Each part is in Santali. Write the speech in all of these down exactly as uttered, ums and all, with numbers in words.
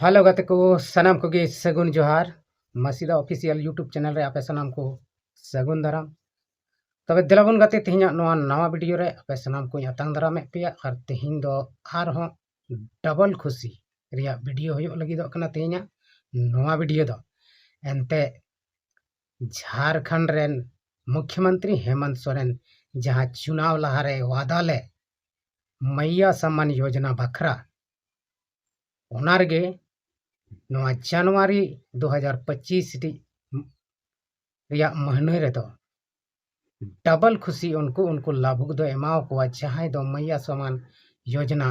ᱦᱮᱞᱳ ᱜᱟᱛᱮ ᱠᱚ, ᱥᱟᱱᱟᱢ ᱠᱚᱜᱮ ᱥᱟᱹᱜᱩᱱ ᱡᱚᱦᱟᱨ᱾ ᱢᱟᱹᱥᱤᱫᱟ ᱚᱯᱷᱤᱥᱤᱭᱟᱞ YouTube ᱪᱮᱱᱮᱞ ᱨᱮ ᱟᱯᱮ ᱥᱟᱱᱟᱢ ᱠᱚ ᱥᱟᱹᱜᱩᱱ ᱫᱟᱨᱟᱢ᱾ ᱛᱚᱵᱮ ᱫᱮᱞᱟ ᱵᱚᱱ ᱜᱟᱛᱮ, ᱛᱮᱦᱮᱧᱟᱜ ᱱᱚᱣᱟ ᱱᱟᱣᱟ ᱵᱷᱤᱰᱤᱭᱳ ᱨᱮ ᱟᱯᱮ ᱥᱟᱱᱟᱢ ᱠᱚᱧ ᱟᱛᱟᱝ ᱫᱟᱨᱟᱢᱮᱫ ᱯᱮᱭᱟ᱾ ᱟᱨ ᱛᱮᱦᱮᱧ ᱫᱚ ᱟᱨᱦᱚᱸ ᱰᱚᱵᱚᱞ ᱠᱷᱩᱥᱤ ᱨᱮᱭᱟᱜ ᱵᱷᱤᱰᱤᱭᱳ ᱦᱩᱭᱩᱜ ᱞᱟᱹᱜᱤᱫᱚᱜ ᱠᱟᱱᱟ ᱛᱮᱦᱮᱧᱟᱜ ᱱᱚᱣᱟ ᱵᱷᱤᱰᱤᱭᱳ ᱫᱚ᱾ ᱮᱱᱛᱮ ᱡᱷᱟᱨᱠᱷᱚᱸᱰ ᱨᱮᱱ ᱢᱩᱠᱷᱭᱚᱢᱚᱱᱛᱨᱤ ᱦᱮᱢᱚᱱᱛ ᱥᱚᱨᱮᱱ ᱡᱟᱦᱟᱸ ᱪᱩᱱᱟᱣ ᱞᱟᱦᱟᱨᱮ ᱣᱟᱫᱟ ᱞᱮ ᱢᱟᱭᱭᱟ ᱥᱚᱢᱢᱟᱱ ᱭᱳᱡᱚᱱᱟ ᱵᱟᱠᱷᱨᱟ, ᱚᱱᱟ ᱨᱮᱜᱮ ᱱᱚᱣᱟ ᱡᱟᱱᱩᱣᱟᱨᱤ ᱫᱩ ᱦᱟᱡᱟᱨ ᱯᱚᱸᱪᱤᱥ ᱨᱮᱭᱟᱜ ᱢᱟᱹᱦᱱᱟᱹ ᱨᱮᱫᱚ ᱰᱚᱵᱚᱞ ᱠᱷᱩᱥᱤ ᱩᱱᱠᱩ, ᱩᱱᱠᱩ ᱞᱟᱵᱷᱩᱠ ᱫᱚ ᱮᱢᱟᱣ ᱠᱚᱣᱟ, ᱡᱟᱦᱟᱸᱭ ᱫᱚ ᱢᱟᱭᱭᱟ ᱥᱚᱢᱢᱟᱱ ᱭᱳᱡᱚᱱᱟ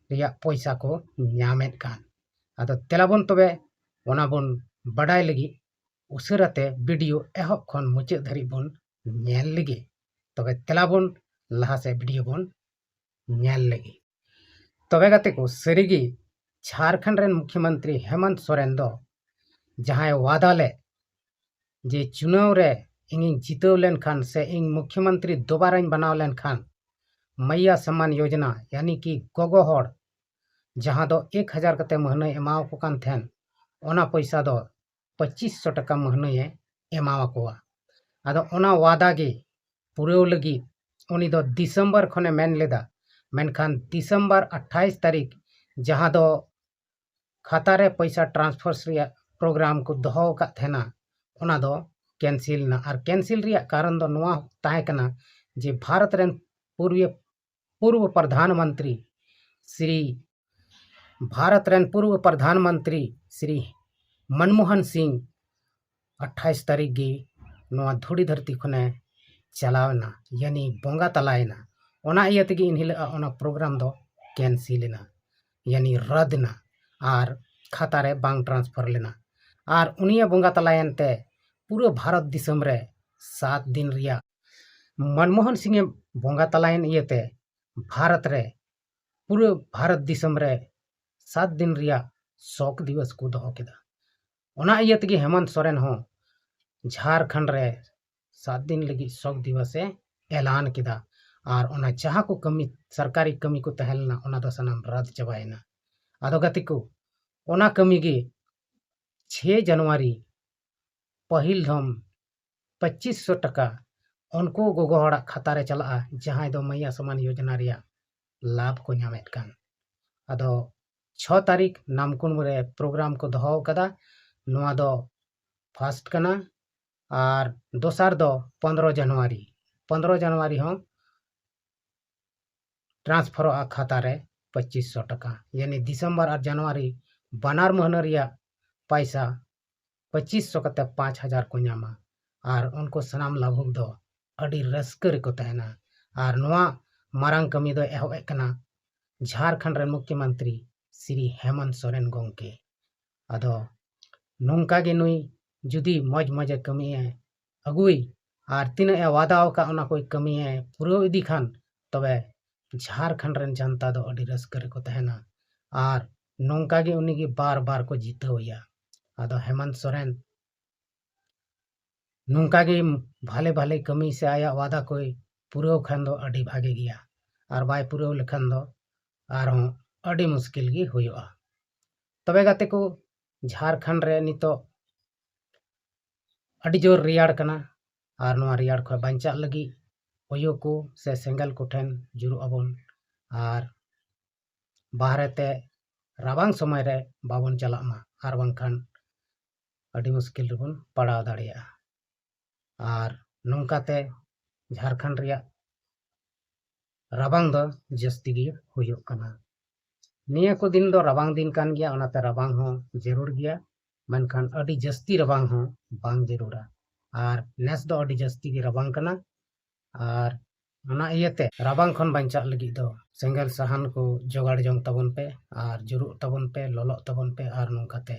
ᱨᱮᱭᱟᱜ ᱯᱚᱭᱥᱟ ᱠᱚ ᱧᱟᱢᱮᱫ ᱠᱟᱱ᱾ ᱟᱫᱚ ᱫᱮᱞᱟ ᱵᱚᱱ ᱛᱚᱵᱮ ᱚᱱᱟ ᱵᱚᱱ ᱵᱟᱰᱟᱭ ᱞᱟᱹᱜᱤᱫ ᱩᱥᱟᱹᱨᱟ ᱛᱮ ᱵᱷᱤᱰᱤᱭᱳ ᱮᱦᱚᱵ ᱠᱷᱚᱱ ᱢᱩᱪᱟᱹᱫ ᱫᱷᱟᱹᱨᱤᱡ ᱵᱚᱱ ᱧᱮᱞ ᱞᱮᱜᱮ᱾ ᱛᱚᱵᱮ ᱫᱮᱞᱟ ᱵᱚᱱ ᱞᱟᱦᱟ ᱥᱮᱫ ᱵᱷᱤᱰᱤᱭᱳ ᱵᱚᱱ ᱧᱮᱞ ᱞᱮᱜᱮ᱾ ᱛᱚᱵᱮ ᱜᱟᱛᱮ ᱠᱚ, ᱥᱟᱹᱨᱤᱜᱮ ᱡᱷᱟᱨᱠᱷᱚᱸᱰ ᱨᱮᱱ ᱢᱩᱠᱷᱭᱚᱢᱚᱱᱛᱨᱤ ᱦᱮᱢᱚᱱᱛ ᱥᱚᱨᱮᱱ ᱫᱚ ᱡᱟᱦᱟᱸᱭ ᱣᱟᱫᱟ ᱞᱮᱫ ᱡᱮ ᱪᱩᱱᱟᱣ ᱨᱮ ᱤᱧᱤᱧ ᱡᱤᱛᱟᱹᱣ ᱞᱮᱱᱠᱷᱟᱱ ᱥᱮ ᱤᱧ ᱢᱩᱠᱷᱭᱚᱢᱚᱱᱛᱨᱤ ᱫᱚᱵᱟᱨᱟᱧ ᱵᱮᱱᱟᱣ ᱞᱮᱱᱠᱷᱟᱱ ᱢᱟᱭᱭᱟ ᱥᱚᱢᱢᱟᱱ ᱭᱳᱡᱚᱱᱟ, ᱭᱟᱱᱤ ᱠᱤ ᱜᱚᱜᱚ ᱦᱚᱲ ᱡᱟᱦᱟᱸ ᱫᱚ ᱮᱠ ᱦᱟᱡᱟᱨ ᱠᱟᱛᱮ ᱢᱟᱹᱦᱱᱟᱹᱭ ᱮᱢᱟᱣ ᱠᱚ ᱠᱟᱱ ᱛᱟᱦᱮᱸᱱ, ᱚᱱᱟ ᱯᱚᱭᱥᱟ ᱫᱚ ᱯᱚᱸᱪᱤᱥ ᱥᱚ ᱴᱟᱠᱟ ᱢᱟᱹᱦᱱᱟᱹᱭᱮ ᱮᱢᱟᱣᱟᱠᱚᱣᱟ᱾ ᱟᱫᱚ ᱚᱱᱟ ᱣᱟᱫᱟ ᱜᱮ ᱯᱩᱨᱟᱹᱣ ᱞᱟᱹᱜᱤᱫ ᱩᱱᱤ ᱫᱚ ᱰᱤᱥᱮᱢᱵᱚᱨ ᱠᱷᱚᱱᱮ ᱢᱮᱱ ᱞᱮᱫᱟ, ᱢᱮᱱᱠᱷᱟᱱ ᱰᱤᱥᱮᱢᱵᱚᱨ ᱟᱴᱷᱟᱭᱤᱥ ᱛᱟᱹᱨᱤᱠᱷ ᱡᱟᱦᱟᱸ ᱫᱚ ᱠᱷᱟᱛᱟ ᱨᱮ ᱯᱚᱭᱥᱟ ᱴᱨᱟᱱᱥᱯᱷᱟᱨ ᱨᱮᱭᱟᱜ ᱯᱨᱳᱜᱨᱟᱢ ᱠᱚ ᱫᱚᱦᱚ ᱟᱠᱟᱫ ᱛᱟᱦᱮᱱᱟ, ᱚᱱᱟ ᱫᱚ ᱠᱮᱱᱥᱮᱞ ᱮᱱᱟ᱾ ᱟᱨ ᱠᱮᱱᱥᱮᱞ ᱨᱮᱭᱟᱜ ᱠᱟᱨᱚᱱ ᱫᱚ ᱱᱚᱣᱟ ᱛᱟᱦᱮᱸ ᱠᱟᱱᱟ ᱡᱮ ᱵᱷᱟᱨᱚᱛ ᱨᱮᱱ ᱯᱩᱨᱵᱤᱭᱟᱹ, ᱯᱩᱨᱵᱚ ᱯᱨᱚᱫᱷᱟᱱ ᱢᱚᱱᱛᱨᱤ ᱥᱨᱤ, ᱵᱷᱟᱨᱚᱛ ᱨᱮᱱ ᱯᱩᱨᱵᱚ ᱯᱨᱚᱫᱷᱟᱱ ᱢᱚᱱᱛᱨᱤ ᱥᱨᱤ ᱢᱚᱱᱢᱳᱦᱚᱱ ᱥᱤᱝ ᱟᱴᱷᱟᱭᱤᱥ ᱛᱟᱹᱨᱤᱠᱷ ᱜᱮ ᱱᱚᱣᱟ ᱫᱷᱩᱲᱤ ᱫᱷᱟᱹᱨᱛᱤ ᱠᱷᱚᱱᱮ ᱪᱟᱞᱟᱣ ᱮᱱᱟ, ᱭᱟᱱᱤ ᱵᱚᱸᱜᱟ ᱛᱟᱞᱟᱭᱮᱱᱟ᱾ ᱚᱱᱟ ᱤᱭᱟᱹ ᱛᱮᱜᱮ ᱮᱱᱦᱤᱞᱳᱜ ᱚᱱᱟ ᱯᱨᱳᱜᱨᱟᱢ ᱫᱚ ᱠᱮᱱᱥᱮᱞ ᱮᱱᱟ, ᱭᱟᱱᱤ ᱨᱟᱫ ᱮᱱᱟ, ᱟᱨ ᱠᱷᱟᱛᱟ ᱨᱮ ᱵᱟᱝ ᱴᱨᱟᱱᱥᱯᱷᱟᱨ ᱞᱮᱱᱟ᱾ ᱟᱨ ᱩᱱᱤᱭᱮ ᱵᱚᱸᱜᱟ ᱛᱟᱞᱟᱭᱮᱱ ᱛᱮ ᱯᱩᱨᱟᱹ ᱵᱷᱟᱨᱚᱛ ᱫᱤᱥᱚᱢ ᱨᱮ ᱥᱟᱛ ᱫᱤᱱ ᱨᱮᱭᱟᱜ, ᱢᱚᱱᱢᱳᱦᱚᱱ ᱥᱤᱝ ᱮ ᱵᱚᱸᱜᱟ ᱛᱟᱞᱟᱭᱮᱱ ᱤᱭᱟᱹᱛᱮ ᱵᱷᱟᱨᱚᱛ ᱨᱮ, ᱯᱩᱨᱟᱹ ᱵᱷᱟᱨᱚᱛ ᱫᱤᱥᱚᱢ ᱨᱮ ᱥᱟᱛ ᱫᱤᱱ ᱨᱮᱭᱟᱜ ᱥᱳᱠ ᱫᱤᱵᱚᱥ ᱠᱚ ᱫᱚᱦᱚ ᱠᱮᱫᱟ᱾ ᱚᱱᱟ ᱤᱭᱟᱹ ᱛᱮᱜᱮ ᱦᱮᱢᱚᱱᱛ ᱥᱚᱨᱮᱱ ᱦᱚᱸ ᱡᱷᱟᱨᱠᱷᱚᱸᱰ ᱨᱮ ᱥᱟᱛ ᱫᱤᱱ ᱞᱟᱹᱜᱤᱫ ᱥᱳᱠ ᱫᱤᱵᱚᱥ ᱮ ᱮᱞᱟᱱ ᱠᱮᱫᱟ᱾ ᱟᱨ ᱚᱱᱟ ᱡᱟᱦᱟᱸ ᱠᱚ ᱠᱟᱹᱢᱤ, ᱥᱚᱨᱠᱟᱨᱤ ᱠᱟᱹᱢᱤ ᱠᱚ ᱛᱟᱦᱮᱸ ᱞᱮᱱᱟ, ᱚᱱᱟ ᱫᱚ ᱥᱟᱱᱟᱢ ᱨᱟᱫ ᱪᱟᱵᱟᱭᱮᱱᱟ᱾ ᱟᱫᱚ ᱜᱟᱛᱮ ᱠᱚ, ᱚᱱᱟ ᱠᱟᱹᱢᱤ ᱜᱮ ᱪᱷᱮᱭ ᱡᱟᱱᱩᱣᱟᱨᱤ ᱯᱟᱹᱦᱤᱞ ᱫᱷᱚᱢ ᱯᱚᱸᱪᱤᱥ ᱥᱚ ᱴᱟᱠᱟ ᱩᱱᱠᱩ ᱜᱚᱜᱚ ᱦᱚᱲᱟᱜ ᱠᱷᱟᱛᱟ ᱨᱮ ᱪᱟᱞᱟᱜᱼᱟ, ᱡᱟᱦᱟᱸᱭ ᱫᱚ ᱢᱟᱭᱭᱟ ᱥᱚᱢᱟᱱ ᱭᱳᱡᱚᱱᱟ ᱨᱮᱭᱟᱜ ᱞᱟᱵᱷ ᱠᱚ ᱧᱟᱢᱮᱫ ᱠᱟᱱ᱾ ᱟᱫᱚ ᱪᱷᱚ ᱛᱟᱹᱨᱤᱠᱷ ᱱᱟᱢᱠᱩᱱ ᱨᱮ ᱯᱨᱳᱜᱨᱟᱢ ᱠᱚ ᱫᱚᱦᱚ ᱟᱠᱟᱫᱟ᱾ ᱱᱚᱣᱟ ᱫᱚ ᱯᱷᱟᱥᱴ ᱠᱟᱱᱟ᱾ ᱟᱨ ᱫᱚᱥᱟᱨ ᱫᱚ ᱯᱚᱱᱫᱽᱨᱚ ᱡᱟᱱᱩᱣᱟᱨᱤ᱾ ᱯᱚᱱᱫᱽᱨᱚ ᱡᱟᱱᱩᱣᱟᱨᱤ ᱦᱚᱸ ᱴᱨᱟᱱᱥᱯᱷᱟᱨᱚᱜᱼᱟ ᱠᱷᱟᱛᱟ ᱨᱮ ᱯᱚᱸᱪᱤᱥ ᱥᱚ ᱴᱟᱠᱟ, ᱭᱟᱱᱤ ᱰᱤᱥᱮᱢᱵᱚᱨ ᱟᱨ ᱡᱟᱱᱩᱣᱟᱨᱤ ᱵᱟᱱᱟᱨ ᱢᱟᱹᱦᱱᱟᱹ ᱨᱮᱭᱟᱜ ᱯᱟᱭᱥᱟ ᱯᱚᱸᱪᱤᱥ ᱥᱚ ᱠᱟᱛᱮ ᱯᱟᱸᱪ ᱦᱟᱡᱟᱨ ᱠᱚ ᱧᱟᱢᱟ᱾ ᱟᱨ ᱩᱱᱠᱩ ᱥᱟᱱᱟᱢ ᱞᱟᱹᱵᱷᱩᱠ ᱫᱚ ᱟᱹᱰᱤ ᱨᱟᱹᱥᱠᱟᱹ ᱨᱮᱠᱚ ᱛᱟᱦᱮᱱᱟ᱾ ᱟᱨ ᱱᱚᱣᱟ ᱢᱟᱨᱟᱝ ᱠᱟᱹᱢᱤ ᱫᱚ ᱮᱦᱚᱵ ᱮᱫ ᱠᱟᱱᱟ ᱡᱷᱟᱲᱠᱷᱚᱸᱰ ᱨᱮᱱ ᱢᱩᱠᱷᱭᱚᱢᱚᱱᱛᱨᱤ ᱥᱨᱤ ᱦᱮᱢᱚᱱᱛ ᱥᱚᱨᱮᱱ ᱜᱚᱢᱠᱮ᱾ ᱟᱫᱚ ᱱᱚᱝᱠᱟ ᱜᱮ ᱱᱩᱭ ᱡᱩᱫᱤ ᱢᱚᱡᱽ ᱢᱚᱡᱽ ᱮ ᱠᱟᱹᱢᱤᱭᱮ ᱟᱹᱜᱩᱭ ᱟᱨ ᱛᱤᱱᱟᱹᱜ ᱮ ᱣᱟᱫᱟ ᱟᱠᱟᱫ ᱚᱱᱟ ᱠᱚᱭ ᱠᱟᱹᱢᱤᱭᱮ ᱯᱩᱨᱟᱹᱣ ᱤᱫᱤ ᱠᱷᱟᱱ, ᱛᱚᱵᱮ ᱡᱷᱟᱲᱠᱷᱚᱸᱰ ᱨᱮᱱ ᱡᱟᱱᱛᱟ ᱫᱚ ᱟᱹᱰᱤ ᱨᱟᱹᱥᱠᱟᱹ ᱨᱮᱠᱚ ᱛᱟᱦᱮᱱᱟ᱾ ᱟᱨ ᱱᱚᱝᱠᱟ ᱜᱮ ᱩᱱᱤ ᱜᱮ ᱵᱟᱨ ᱵᱟᱨ ᱠᱚ ᱡᱤᱛᱟᱹᱣ ᱮᱭᱟ᱾ ᱟᱫᱚ ᱦᱮᱢᱚᱱᱛ ᱥᱚᱨᱮᱱ ᱱᱚᱝᱠᱟ ᱜᱮ ᱵᱷᱟᱞᱮ ᱵᱷᱟᱞᱮ ᱠᱟᱹᱢᱤ ᱥᱮ ᱟᱭᱟᱜ ᱣᱟᱫᱟ ᱠᱚᱭ ᱯᱩᱨᱟᱹᱣ ᱠᱷᱟᱱ ᱫᱚ ᱟᱹᱰᱤ ᱵᱷᱟᱜᱮ ᱜᱮᱭᱟ, ᱟᱨ ᱵᱟᱭ ᱯᱩᱨᱟᱹᱣ ᱞᱮᱠᱷᱟᱱ ᱫᱚ ᱟᱨᱦᱚᱸ ᱟᱹᱰᱤ ᱢᱩᱥᱠᱤᱞ ᱜᱮ ᱦᱩᱭᱩᱜᱼᱟ᱾ ᱛᱚᱵᱮ ᱜᱟᱛᱮ ᱠᱚ, ᱡᱷᱟᱲᱠᱷᱚᱸᱰ ᱨᱮ ᱱᱤᱛᱚᱜ ᱟᱹᱰᱤ ᱡᱳᱨ ᱨᱮᱭᱟᱲ ᱠᱟᱱᱟ, ᱟᱨ ᱱᱚᱣᱟ ᱨᱮᱭᱟᱲ ᱠᱷᱚᱱ ᱵᱟᱧᱪᱟᱜ ᱞᱟᱹᱜᱤᱫ ᱚᱭᱳ ᱠᱚ ᱥᱮ ᱥᱮᱸᱜᱮᱞ ᱠᱚᱴᱷᱮᱱ ᱡᱩᱨᱩᱜ ᱟᱵᱚᱱ, ᱟᱨ ᱵᱟᱦᱨᱮ ᱛᱮ ᱨᱟᱵᱟᱝ ᱥᱚᱢᱚᱭ ᱨᱮ ᱵᱟᱵᱚᱱ ᱪᱟᱞᱟᱜ ᱢᱟ, ᱟᱨ ᱵᱟᱝᱠᱷᱟᱱ ᱟᱹᱰᱤ ᱢᱩᱥᱠᱤᱞ ᱨᱮᱵᱚᱱ ᱯᱟᱲᱟᱣ ᱫᱟᱲᱮᱭᱟᱜᱼᱟ᱾ ᱟᱨ ᱱᱚᱝᱠᱟᱛᱮ ᱡᱷᱟᱲᱠᱷᱚᱸᱰ ᱨᱮᱭᱟᱜ ᱨᱟᱵᱟᱝ ᱫᱚ ᱡᱟᱹᱥᱛᱤ ᱜᱮ ᱦᱩᱭᱩᱜ ᱠᱟᱱᱟ᱾ ᱱᱤᱭᱟᱹ ᱠᱚ ᱫᱤᱱ ᱫᱚ ᱨᱟᱵᱟᱝ ᱫᱤᱱ ᱠᱟᱱ ᱜᱮᱭᱟ, ᱚᱱᱟᱛᱮ ᱨᱟᱵᱟᱝ ᱦᱚᱸ ᱡᱟᱹᱨᱩᱲ ᱜᱮᱭᱟ, ᱢᱮᱱᱠᱷᱟᱱ ᱟᱹᱰᱤ ᱡᱟᱹᱥᱛᱤ ᱨᱟᱵᱟᱝ ᱦᱚᱸ ᱵᱟᱝ ᱡᱟᱹᱨᱩᱲᱟ᱾ ᱟᱨ ᱱᱮᱥ ᱫᱚ ᱟᱹᱰᱤ ᱡᱟᱹᱥᱛᱤ ᱜᱮ ᱨᱟᱵᱟᱝ ᱠᱟᱱᱟ, ᱟᱨ ᱚᱱᱟ ᱤᱭᱟᱹᱛᱮ ᱨᱟᱵᱟᱝ ᱠᱷᱚᱱ ᱵᱟᱧᱪᱟᱜ ᱞᱟᱹᱜᱤᱫ ᱫᱚ ᱥᱮᱸᱜᱮᱞ ᱥᱟᱦᱟᱱ ᱠᱚ ᱡᱚᱜᱟᱲ ᱡᱚᱝ ᱛᱟᱵᱚᱱ ᱯᱮ, ᱟᱨ ᱡᱩᱨᱩᱜ ᱛᱟᱵᱚᱱ ᱯᱮ, ᱞᱚᱞᱚᱜ ᱛᱟᱵᱚᱱ ᱯᱮ, ᱟᱨ ᱱᱚᱝᱠᱟᱛᱮ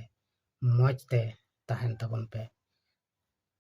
ᱢᱚᱡᱽ ᱛᱮ ᱛᱟᱦᱮᱱ ᱛᱟᱵᱚᱱ ᱯᱮ᱾